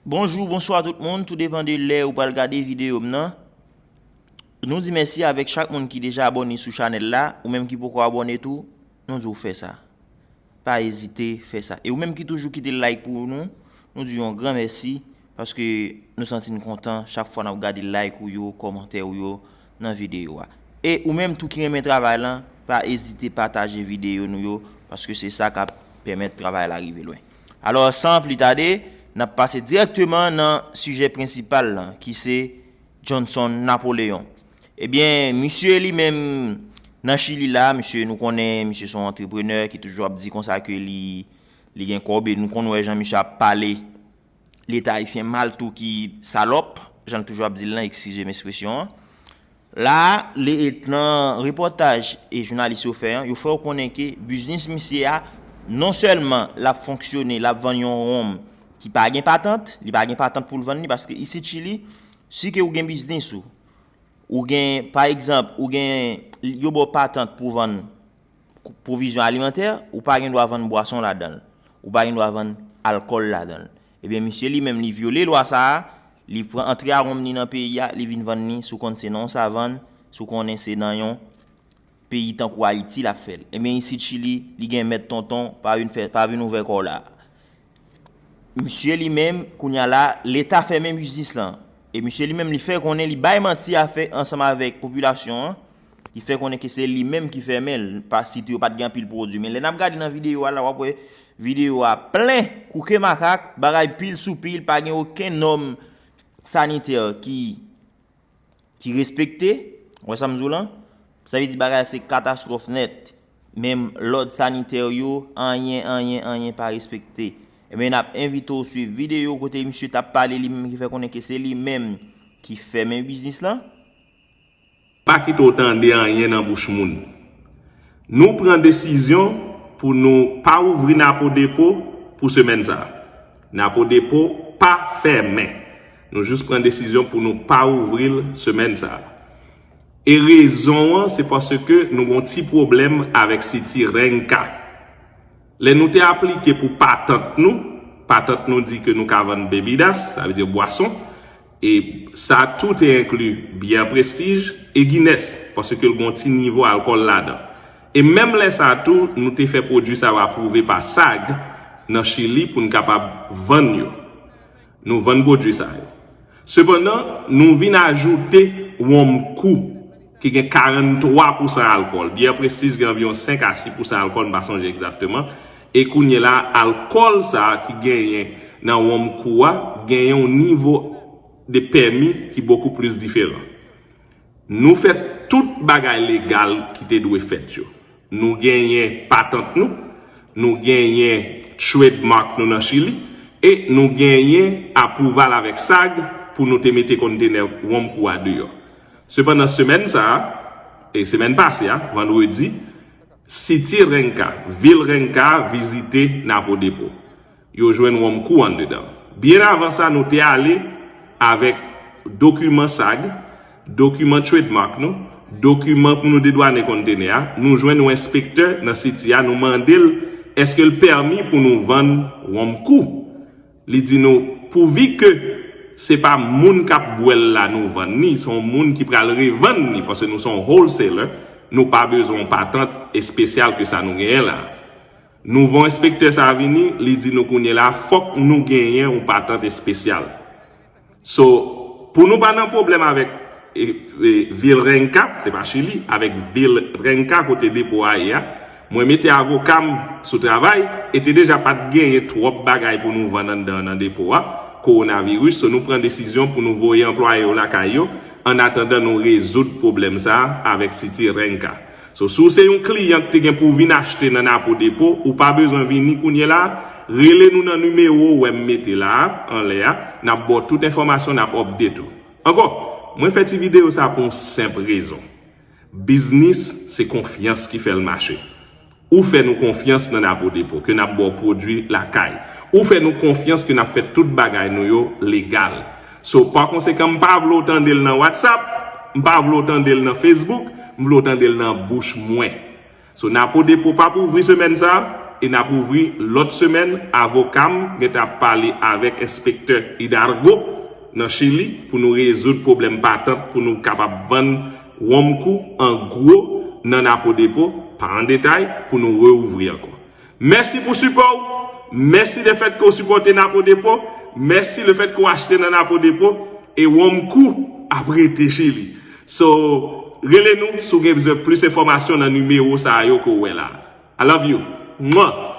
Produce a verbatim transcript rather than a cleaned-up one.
Bonjou, bonswa tout moun, tou depann de lè ou pral gade videyo m nan. Nou di mèsi avèk chak moun ki deja abòne sou chanèl la, ou menm ki poko abòne tou, nou di w fè sa. Pa ezite fè sa. E ou menm ki toujou kite like pou nou, nou di w yon gran mèsi, paske nou santi n kontan chak fwa n ap gade like ou yo, kòmantè ou yo nan videyo a. E ou menm tou ki renmen travay lan, pa ezite pataje videyo nou yo, paske se sa k ap pèmèt travay la rive lwen. Alò, san pli tade, n ap pase dirèkteman nan sijè prensipal lan, ki se Johnson Napoléon. Ebyen, misye li menm nan Chili la, misye nou konnen, misye se yon antreprenè ki toujou ap di konsa ke li, li gen kòb, e nou konn wè jan misye ap pale Leta ayisyen mal tou ki salòp, jan l toujou ap di l lan, eskize m ekspresyon an. La, le, nan repòtaj e jounalis yo fè an, yo fè w konnen ke biznis misye a, non sèlman l ap fonksyone, l ap vann yon wonm ki pa gen patant, li pa gen patant pou l vann li, paske isit Chili, si ke ou gen biznis ou, ou gen, pa egzanp, ou gen, yo ba w patant pou vann pwovizyon alimantè, ou pa gen dwa vann bwason ladan l. Ou pa gen dwa vann alkòl ladan l. Ebyen, misye li menm, li vyole lwa sa a, li pran antre a wonm ni nan peyi a, li vin vann ni sou kont se nan yon savann, sou konnen se nan yon peyi tankou Ayiti l ap fè l. Ebyen, isit Chili, li gen mèt tonton, pa vin fè, pa vin ouvè kò w la. Misye li menm, kounye a la, Leta fèmen biznis lan. E misye li menm, li fè konnen li bay manti a fè ansanm avèk popilasyon an. Li fè konnen ke se li menm ki fèmen l, pa site yo pa t gen anpil pwodui. Men lè n ap gade nan videyo a la, w ap wè videyo a plen kouke makak, bagay pil sou pil, pa gen okenn nòm sanitè ki, ki respekte. W wè sa m di w lan? Sa vle di bagay la se katastwòf nèt. Menm lòd sanitè yo, anyen, anyen, anyen pa respekte. Ebyen, n ap envite w swiv videyo kote misye t ap pale li menm ki fè konnen ke se li menm ki fèmen biznis lan. Pa kite w tande anyen nan bouch moun. Nou pran desizyon pou nou pa ouvri Napo Depo pou semèn sa a. Napo Depo pa fèmen. Nou jis pran desizyon pou nou pa ouvri l semèn sa a. E rezon an, se paske nou gen yon ti pwoblèm avèk City Renka. Lè nou te aplike pou patant nou, patant nou di ke nou ka vann bebidas, sa vle di bwason, e sa tou te enkli byè Prestige e Guinness, paske l gen yon ti nivo alkòl ladan. E menm lè sa tou, nou te fè pwodui sa yo apwouve pa SAG nan Chili pou n kapab vann yo. Nou vann pwodui sa yo. Sepandan, nou vin ajoute wonm kou, ki gen karannntwa pousan alkòl. Byè Prestige gen anviwon senk a sis pousan alkòl, m pa sonje egzakteman. E kounye la, alkòl sa a ki genyen nan wonm kou a, genyen yon nivo de pèmi ki bokou plis diferan. Nou fè tout bagay legal ki te dwe fèt yo. Nou genyen patant nou, nou genyen trademark nou nan Chili, e nou genyen apwouval avèk SAG pou nou te mete kontenè wonm kou a deyò. Sepandan, semèn sa a, e semèn pase a, vandredi, City Renka, vil Renka a vizite Napo Depo. Yo jwenn wonm kou anndedan. Byen avan sa, nou te ale avèk dokiman SAG, dokiman trademark nou, dokiman pou nou dedwanen kontenè a. Nou jwenn yon enspektè nan City a, nou mande l èske l pèmi pou nou vann wonm kou. Li di nou, pouvi ke se pa moun k ap bwè l la nou vann ni, se yon moun ki pral revann ni, paske nou se yon wholesaler, nou pa bezwen yon patant espesyal ke sa nou genyen la. Nouvo enspektè sa a vini, li di nou kounye la, fòk nou genyen yon patant espesyal. So, pou nou pa nan pwoblèm avèk e, e, vil Renka, se pa Chili, avèk vil Renka kote depo a ye a, mwen mete avoka m sou travay, e te deja pa t genyen twòp bagay pou nou vann anndan nan depo a, kowonaviris, so nou pran desizyon pou nou voye anplwaye yo lakay yo, annatandan nou rezoud pwoblèm sa a avèk City Renka. So, si w se yon kliyan ki te gen pou w vin achte nan Napo Depo, ou pa bezwen vini kounye la a, rele nou nan nimewo w wè m mete la a, anlè a, n ap ba w tout enfòmasyon, n ap update ou. Ankò, mwen fè ti videyo sa pou yon senp rezon. Biznis, se konfyans ki fè l mache. Ou fè nou konfyans nan Napo Depo, ke n ap ba w pwodui lakay. Ou fè nou konfyans ke n ap fè tout bagay nou yo legal. So, pa konsekan, m pa vle w tande l nan WhatsApp, m pa vle w tande l nan Facebook, m vle w tande l nan bouch mwen. So, Napo Depo p ap ouvri semèn sa a, E n ap ouvri lòt semèn. Avoka m gentan ap pale avèk enspektè Hidalgo nan Chili pou nou rezoud pwoblèm patant, pou nou kapab vann wonm kou an gwo nan Napo Depo, pa an detay, pou nou reouvri ankò. Mèsi pou sipò w. Mèsi lefètke w sipòte Napo Depo. Mèsi lefètke w achte nan Napo Depo. E wonm kou ap rete Chili. So, rele nou si w gen bezwen plis enfòmasyon nan nimewo sa yo ke w wè la. I love you. Mwa.